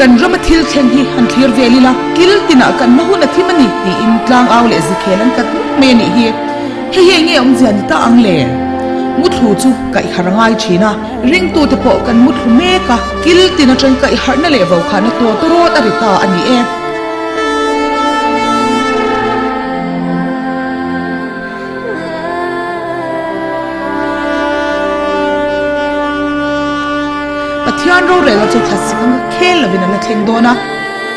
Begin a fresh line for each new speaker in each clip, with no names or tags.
Kan rama thil thleng hi han thlir vel ila, kil tinah kan hma hun a thim a ni tiin tlangau leh zikhel an kat nuk mai a nih hi. Hei hi enge awmzia ni ta ang le? Muthlu chu kaihharh a ngai thin a, ringtute pawh kan muthlu mek a, kil tin atang kaihharhna leh vokhana tawt rawt a ri ta a ni e. Pathian rorelna chu thlasik anga khel lovin a la thleng dawn a,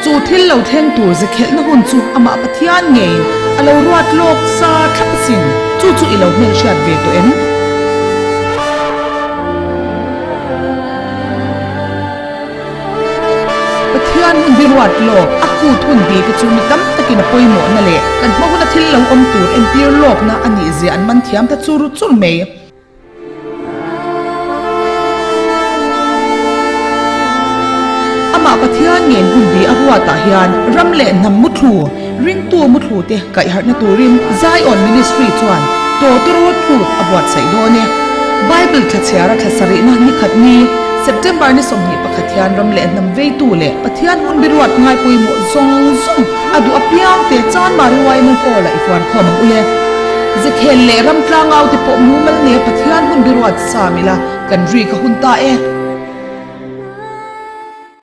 chu thil lo thleng tur ze khelhna hun chu amah Pathian ngeiin a lo ruat lawk sa thlap asin, chu chu i lo hmelhriat ve tawh em? Pathian hun hi ruat lawk, a kut hun bik chu mi tam takin a pawimawhna leh kan hma huna thil lo awm tur entir lawkna a nih zia an man thiam ta chur chur mai. Amah Pathian ngen hun bi a ruatah hian ram leh hnam muthlu, ringtu muthlu te kaihharhna turin Zion Ministry chuan Tawtawrawt Kut a buatsaih dawn e. Bible thlachhiara thla sarihna ni khat ni, September ni 21 hian ram leh hnam veitu leh Pathian hun biruat ngai pawimawh zawng zawng a duh apiang te Chanmari Yma Hall-ah i fuan khawm ang u le. Zekhel leh ram tlangau te pawh mumal nei a Pathian hun biruat sa mila kan ri ka hun ta e.